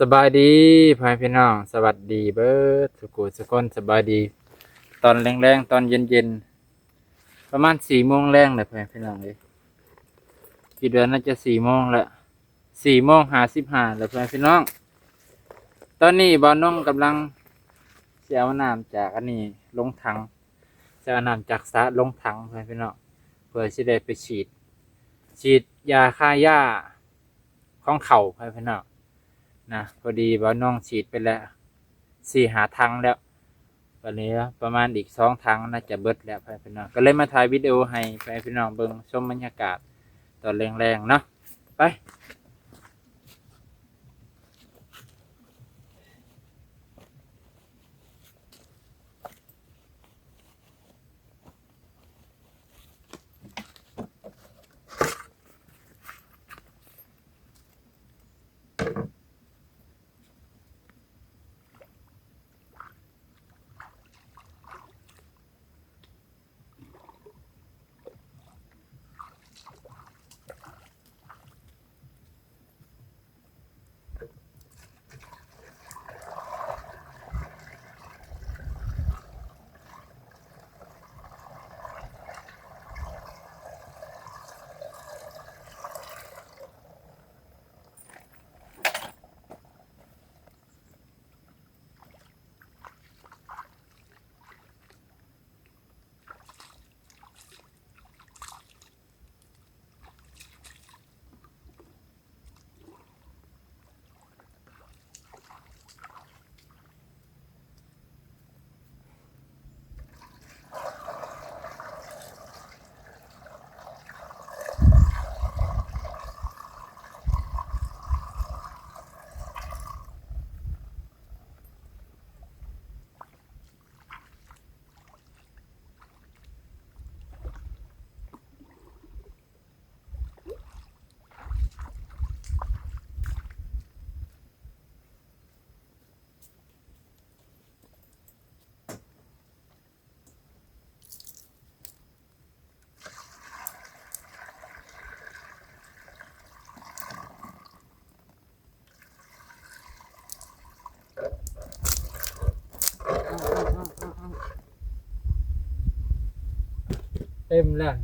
ສະບາຍດີພໍ່ແມ່ພີ່ນ້ອງ ສະຫວັດດີເບີດສູ່ຜູ້ສູ່ຄົນ ສະບາຍດີຕອນແລງໆ ຕອນເຢັນໆ ປະມານສີ່ໂມງແລງແລ້ວພໍ່ແມ່ພີ່ນ້ອງເອີຍ ຄິດວ່າໜ້າຈະສີ່ໂມງແລ້ວ ສີ່ໂມງຫ້າສິບຫ້າແລ້ວພໍ່ແມ່ພີ່ນ້ອງ. ຕອນນີ້ບ່າວນົງກຳລັງຊິເອົານ້ຳຈາກອັນນີ້ລົງຖັງ ຊິເອົານ້ຳຈາກສະລົງຖັງພໍ່ແມ່ພີ່ນ້ອງ ເພື່ອຊິໄດ້ໄປສີດ ສີດຢາຂ້າຫຍ້າ ຂອງເຂົ້າ ພໍ່ແມ່ພີ່ນ້ອງນະ. ພໍດີບ່າວນົງສີດໄປແລ້ວສີ່ຫ້າຖັງແລ້ວ ບາດນີ້ປະມານອີກສອງຖັງໜ້າຈະເບິດແລ້ວ ພໍ່ແມ່ພີ່ນ້ອງ ກໍເລີຍມາຖ່າຍວິດີໂອໃຫ້ພໍ່ແມ່ພີ່ນ້ອງເບິ່ງ ຊົມບັນຍາກາດຕອນແລງໆເນາະ ໄປ. ເຕັມແລ້ວ.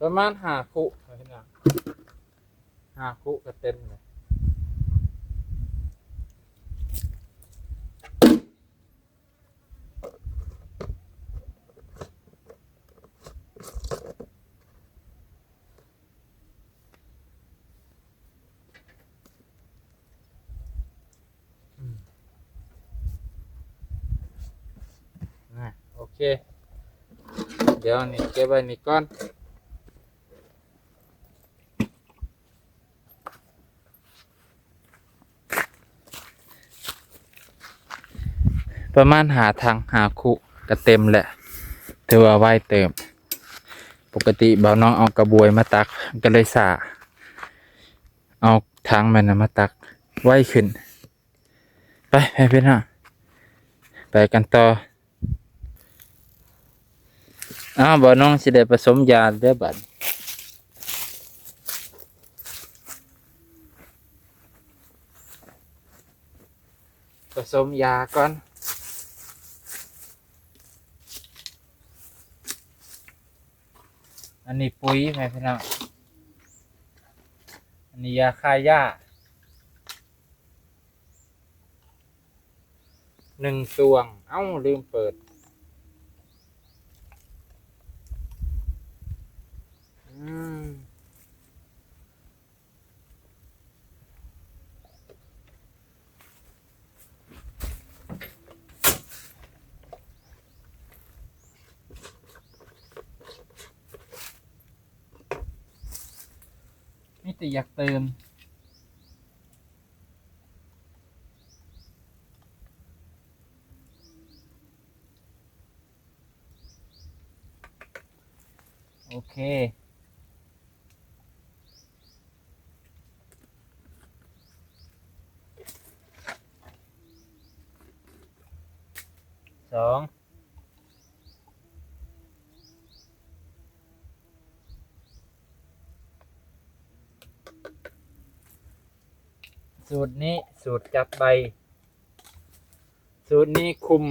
ປະມານຫ້າຄຸ ຫ້າຄຸກະເຕັມເລີຍ. ອາ ໂອເຄ ດຽວນີ້ເກັບໄວ້ນີ້ກ່ອນ. ປະມານຫ້າຖັງ ຫ້າຄຸກະເຕັມແຫຼະ ຖືວ່າໄວເຕີບ. ປົກກະຕິບ່າວນ້ອງເອົາກະບວຍມາຕັກ ມັນກະເລີຍຊ້າ ເອົາຖັງແມ່ນນະມາຕັກໄວຂຶ້ນ. ໄປ ໄປພີ່ນ້ອງ ໄປກັນຕໍ່. ອ້າວ ບ່າວນ້ອງຊິໄດ້ປະສົມຢາເດີບາດ ປະສົມຢາກ່ອນ. ອັນນີ້ປຸ໋ຍແມ່ພີ່ນ້ອງ ອັນນີ້ຢາຂ້າຫຍ້າ ໜຶ່ງຕວງ. ເອົ້າ ລືມເປີດ. ອືມ ມີແຕ່ຢາກຕື່ມ. ໂອເຄ ສອງ ສູດນີ້ ສູດຈັບໃບ ສູດນີ້ຄຸມ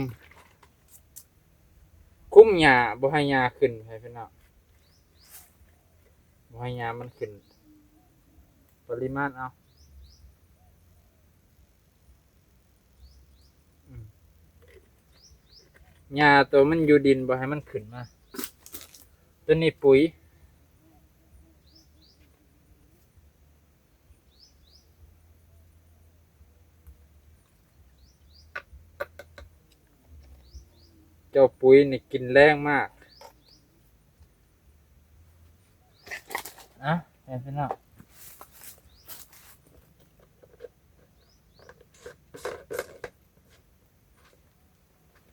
ຄຸມຫຍ້າ ບໍ່ໃຫ້ຫຍ້າຂຶ້ນ ໃຫ້ພີ່ນ້ອງ ບໍ່ໃຫ້ຫຍ້າມັນຂຶ້ນ ປະລິມານເອົາ ອືມ ຫຍ້າໂຕມັນຢູ່ດິນ ບໍ່ໃຫ້ມັນຂຶ້ນມາ ໂຕນີ້ປຸ໋ຍ ເຈົ້າປຸ໋ຍນີ້ກິນແລງມາກ ອ່ະ ແມ່ນພີ່ນ້ອງ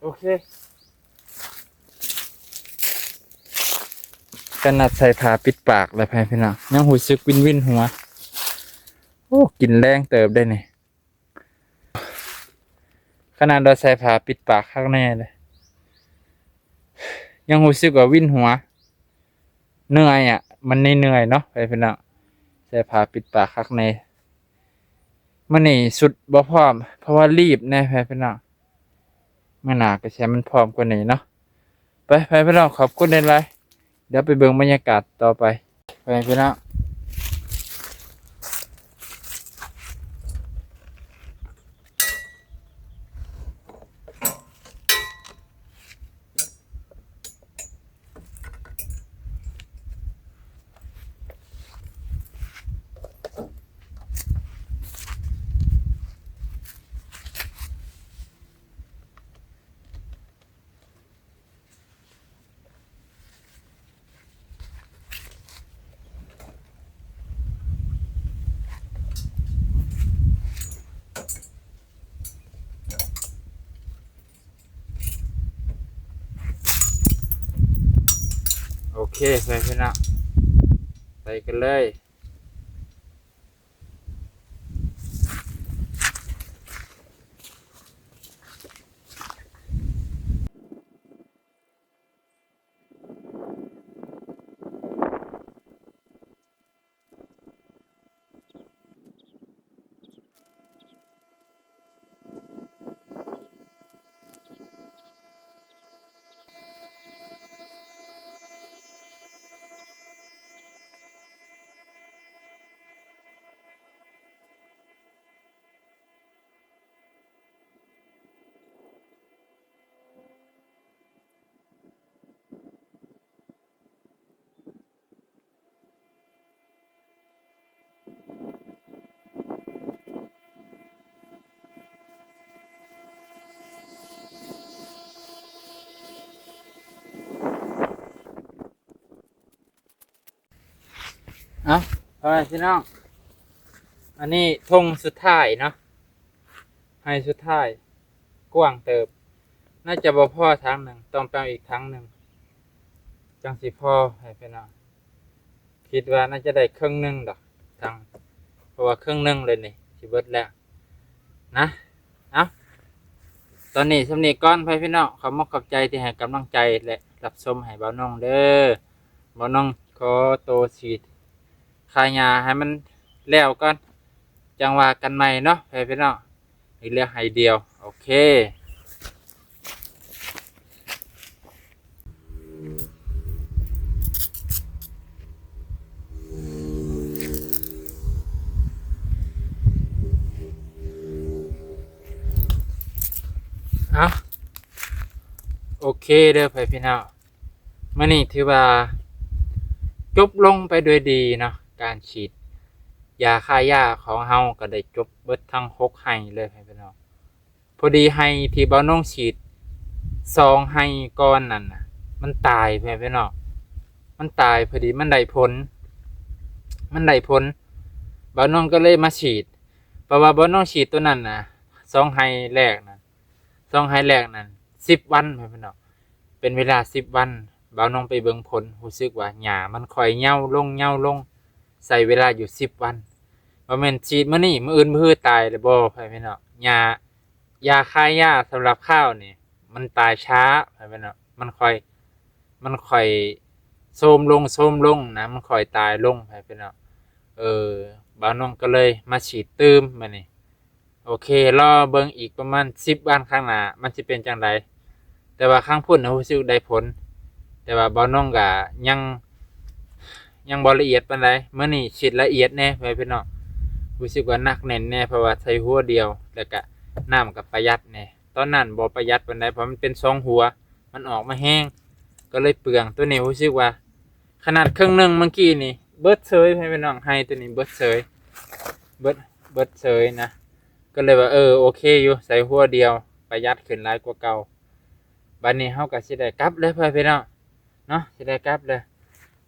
ໂອເຄ ຂະໜາດໃສ່ຜ້າປິດປາກແລ້ວ ແມ່ນພີ່ນ້ອງ ຍັງຮູ້ສຶກວິນໆຫົວ ໂອ້ ກິນແລງເຕີບໄດ໋ນີ້. ຂະໜາດວ່າໃສ່ຜ້າປິດປາກຄັກແນ່ເດ້ ຍັງຮູ້ສຶກວ່າວິນຫົວ ເມື່ອຍອະ ມັນເມື່ອຍເນາະ ແມ່ນພີ່ນ້ອງ ໃສ່ຜ້າປິດປາກຄັກແນ່ ມື້ນີ້ຊຸດບໍ່ພ້ອມ ເພາະວ່າລີບແນ່ ແມ່ນພີ່ນ້ອງ ມື້ໜ້າກໍຊິໃຫ້ມັນພ້ອມກວ່ານີ້ເນາະ ໄປ ແມ່ນພີ່ນ້ອງ ຂອບຄຸນຫຼາຍໆ ດຽວໄປເບິ່ງບັນຍາກາດຕໍ່ໄປ ໄປພີ່ນ້ອງ ໂອເຄ ໄປພີ່ນ້ອງ ໄປກັນເລີຍ. ເອົ້າ ພໍ່ແມ່ພີ່ນ້ອງ ອັນນີ້ທົ່ງສຸດທ້າຍເນາະ ໄຮ່ສຸດທ້າຍ ກວ້າງເຕີບ ໜ້າຈະບໍ່ພໍຖັງໜຶ່ງ ຕ້ອງໄປເອົາອີກຖັງໜຶ່ງ ຈັ່ງຊິພໍ ໃຫ້ພີ່ນ້ອງ ຄິດວ່າໜ້າຈະໄດ້ເຄິ່ງໜຶ່ງດອກຖັງ ເພາະວ່າເຄິ່ງໜຶ່ງເລີຍນີ້ ຊິເບິດແລ້ວ ນະ ເອົ້າ ຕອນນີ້ສ່ຳນີ້ກ່ອນ ພໍ່ແມ່ພີ່ນ້ອງ ຂອບມຸກຂອບໃຈທີ່ໃຫ້ກຳລັງໃຈ ແລະ ຮັບຊົມໃຫ້ບ່າວນົງເດີ ບ່າວນົງຂໍໂຕສີດຄ່າຫຍ້າໃຫ້ມັນແລ້ວກ່ອນ ຈັ່ງວ່າກັນໃໝ່ເນາະ ພໍ່ແມ່ພີ່ນ້ອງ ນີ້ເຫຼືອໄຮ່ດຽວ ໂອເຄ. ເອົ້າ ໂອເຄເດີ ພໍ່ແມ່ພີ່ນ້ອງ ມື້ນີ້ຖືວ່າຈົບລົງໄປດ້ວຍດີເນາະ ການສີດຢາຂ້າຫຍ້າຂອງເຮົາກໍໄດ້ຈົບເບິດທັງຫົກໄຮ່ເລີຍ ພໍ່ແມ່ພີ່ນ້ອງ. ພໍດີໄຮ່ທີ່ບ່າວນົງສີດສອງໄຮ່ກ່ອນນັ້ນນະ ມັນຕາຍ ພໍ່ແມ່ພີ່ນ້ອງ ມັນຕາຍ ພໍດີມັນໄດ້ຜົນ ມັນໄດ້ຜົນ ບ່າວນົງກໍເລີຍມາສີດ ເພາະວ່າບ່າວນົງສີດໂຕນັ້ນນະ ສອງໄຮ່ແລກນັ້ນ ສອງໄຮ່ແລກນັ້ນ ສິບວັນ ພໍ່ແມ່ພີ່ນ້ອງ ເປັນເວລາສິບວັນ ບ່າວນົງໄປເບິ່ງຜົນ ຮູ້ສຶກວ່າຫຍ້າມັນຄ່ອຍເຫຍົາລົງ ເຫຍົາລົງ ໃຊ້ເວລາຢູ່ສິບວັນ. ບໍ່ແມ່ນສີດມື້ນີ້ ມື້ອື່ນມື້ຮືຕາຍແລ້ວບໍ່ ພໍ່ແມ່ພີ່ນ້ອງ. ຫຍ້າ ຢາຂ້າຫຍ້າສຳລັບຂ້າວນີ້ ມັນຕາຍຊ້າ ພໍ່ແມ່ພີ່ນ້ອງ. ມັນຄ່ອຍ ມັນຄ່ອຍໂຊມລົງ ໂຊມລົງນະ ມັນຄ່ອຍຕາຍລົງ ພໍ່ແມ່ພີ່ນ້ອງ. ເອີ ບ່າວນົງກໍເລີຍມາສີດຕື່ມບາດນີ້. ໂອເຄ ລໍເບິ່ງອີກປະມານສິບວັນຂ້າງໜ້າ ມັນຊິເປັນຈັ່ງໃດ. ແຕ່ວ່າຂ້າງພຸ້ນນະ ຮູ້ສຶກໄດ້ຜົນ ແຕ່ວ່າບ່າວນົງກະຍັງ ຍັງບໍ່ລະອຽດປານໃດ. ມື້ນີ້ສີດລະອຽດແດ່ ພໍ່ແມ່ພີ່ນ້ອງ. ຮູ້ສຶກວ່າໜັກແໜ້ນແດ່ ເພາະວ່າໃຊ້ຫົວດຽວ ແລ້ວກະນ້ຳກໍປະຢັດແດ່. ຕອນນັ້ນບໍ່ປະຢັດປານໃດ ເພາະມັນເປັນສອງຫົວ ມັນອອກມາແຮງ ກໍເລີຍເປືອງ. ໂຕນີ້ຮູ້ສຶກວ່າຂະໜາດເຄິ່ງໜຶ່ງເມື່ອກີ້ນີ້ ເບິດເສີຍ ພໍ່ແມ່ພີ່ນ້ອງ. ໄຮ່ໂຕນີ້ເບິດເສີຍ ເບິດ ເບິດເສີຍນະ. ກໍເລີຍວ່າ ເອີ ໂອເຄຢູ່ ໃຊ້ຫົວດຽວ ປະຢັດຂຶ້ນຫຼາຍກວ່າເກົ່າ. ບາດນີ້ເຮົາກໍຊິໄດ້ກັບແລ້ວ ພໍ່ແມ່ພີ່ນ້ອງເນາະ ຊິໄດ້ກັບແລ້ວ.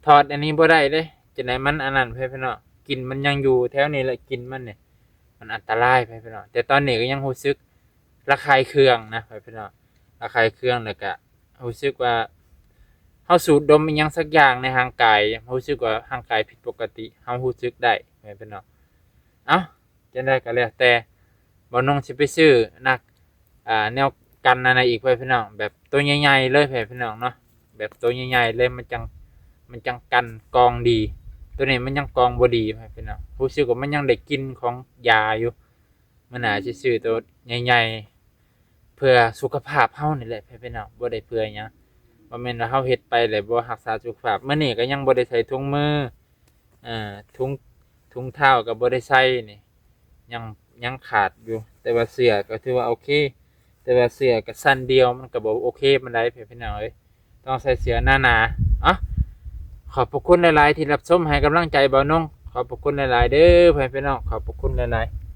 ຖອດອັນນີ້ບໍ່ໄດ້ເດ້ ຈັ່ງໃດມັນອັນນັ້ນ ພໍ່ແມ່ພີ່ນ້ອງ. ກິ່ນມັນຍັງຢູ່ແຖວນີ້ແຫຼະ ກິ່ນມັນນີ້ ມັນອັນຕະລາຍ ພໍ່ແມ່ພີ່ນ້ອງ. ແຕ່ຕອນນີ້ກໍຍັງຮູ້ສຶກລະຄາຍເຄືອງນະ ພໍ່ແມ່ພີ່ນ້ອງ. ລະຄາຍເຄືອງ ແລ້ວກະຮູ້ສຶກວ່າເຮົາສູດດົມອີ່ຫຍັງສັກຢ່າງໃນຮ່າງກາຍ ຮູ້ສຶກວ່າຮ່າງກາຍຜິດປົກກະຕິ ເຮົາຮູ້ສຶກໄດ້ ພໍ່ແມ່ພີ່ນ້ອງ. ເອົ້າ ຈັ່ງໃດກໍແລ້ວແຕ່ ບ່າວນົງຊິໄປຊື້ໜັກ ອ່າ ແນວກັນອັນນັ້ນອີກ ພໍ່ແມ່ພີ່ນ້ອງ. ແບບໂຕໃຫຍ່ໆເລີຍ ພໍ່ແມ່ພີ່ນ້ອງເນາະ. ແບບໂຕໃຫຍ່ໆເລີຍ ມັນຈັ່ງ ມັນຈັ່ງກັນກອງດີ. ໂຕນີ້ມັນຍັງກອງບໍ່ດີ ພໍ່ແມ່ພີ່ນ້ອງ. ຮູ້ສຶກວ່າມັນຍັງໄດ້ກິ່ນຂອງຢາຢູ່. ມື້ໜ້າຊິຊື້ໂຕໃຫຍ່ໆ ເພື່ອສຸຂະພາບເຮົານີ້ແຫຼະ ພໍ່ແມ່ພີ່ນ້ອງ. ບໍ່ໄດ້ເພື່ອຫຍັງ ບໍ່ແມ່ນວ່າເຮົາເຮັດໄປແລ້ວບໍ່ຮັກສາສຸຂະພາບ. ມື້ນີ້ກໍຍັງບໍ່ໄດ້ໃສ່ຖົງມື ເອີ ຖົງ ຖົງເທົ້າກໍບໍ່ໄດ້ໃສ່ນີ້ ຍັງ ຍັງຂາດຢູ່. ແຕ່ວ່າເສື້ອກໍຖືວ່າໂອເຄ ແຕ່ວ່າເສື້ອກໍຊັ້ນດຽວ ມັນກໍບໍ່ໂອເຄປານໃດ ພີ່ນ້ອງເອີຍ. ຕ້ອງໃສ່ເສື້ອໜາໆ. ເອົ້າ ຂອບພະຄຸນຫຼາຍໆທີ່ຮັບຊົມໃຫ້ກຳລັງໃຈບ່າວນົງ. ຂອບພະຄຸນຫຼາຍໆເດີ ພໍ່ແມ່ພີ່ນ້ອງ. ຂອບພະຄຸນຫຼາຍໆ.